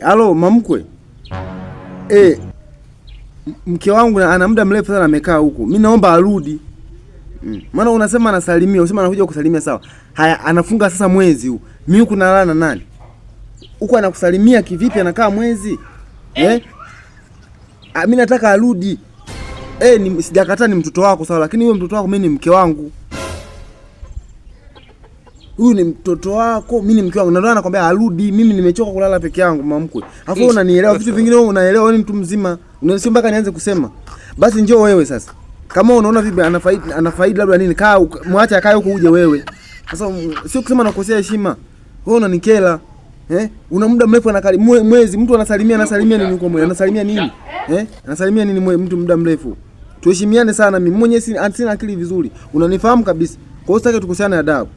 Alo mamkwe. Eh, mke wangu ana muda mrefu sana amekaa huku. Mimi naomba arudi. Maana unasema anasalimia, unasema anakuja kusalimia sawa. Haya, anafunga sasa mwezi huu. Mimi huku nalala na nani? Huku anakusalimia kivipi anakaa mwezi? Eh? Ah, mimi nataka arudi. Eh, ni sijakataa ni mtoto wako sawa, lakini huyo mtoto wako mimi ni mke wangu. Huyu ni mtoto wako, mimi ni mke wangu. Na ndio anakwambia arudi, mimi nimechoka kulala peke yangu mamkwe. Alafu wewe unanielewa vitu vingine, wewe unaelewa, wewe ni mtu mzima. Unasema mpaka nianze kusema. Basi njoo wewe sasa. Kama unaona vipi anafaidi, anafaidi labda nini, kaa mwache akae huko uje wewe. Sasa sio kusema nakosea heshima. Wewe unanikela. Eh? Una muda mrefu anakali mwezi mtu anasalimia, anasalimia nini huko mwezi? Anasalimia nini? Eh? Anasalimia nini mtu muda mrefu? Tuheshimiane sana, mimi mwenyewe sina akili vizuri. Unanifahamu kabisa. Kwa hiyo sitaki tukoseane adabu.